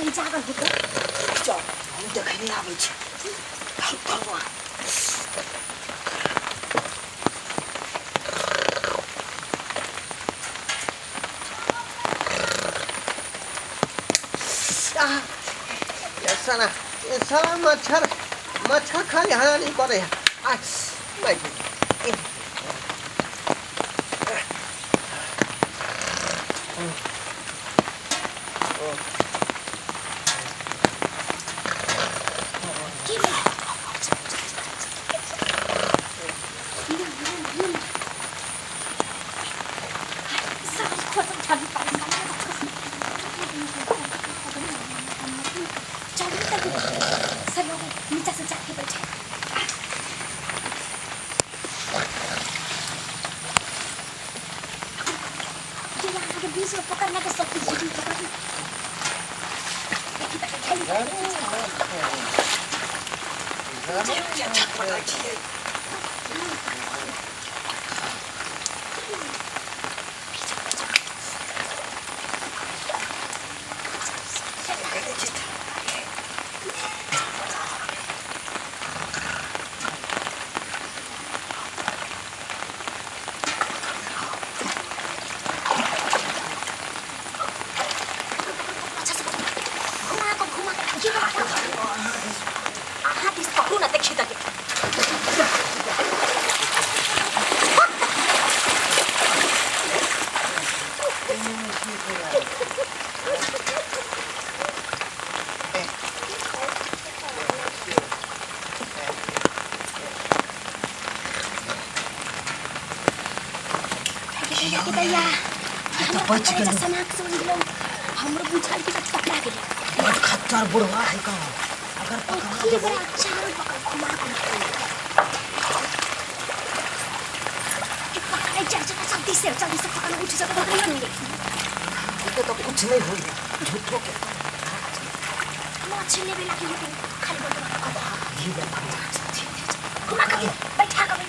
कहीं जागल होतो। चल हम देखै नहि आबै छै। धर धर। साला ये साला मच्छर मच्छर खाली हरानी करे है। आ बैठ। नीचा से जाके बैठे। ये यहाँ के बीच में पकड़ना के सब कुछ पकड़ना। देखी तक खेली। हमरो बुझाल के पकड़ा गेल। बड़ खच्चर बुढ़वा है का, अगर पकड़ा गेल बड़ा चारों पकड़ घुमा घुमा के पकड़े। चल चल जल्दी से पकड़ उठ जा पकड़ नहीं। ये तो कुछ नहीं होई झूठो के मछली लेवे लागी होते खाली बोल घुमा के बैठा के।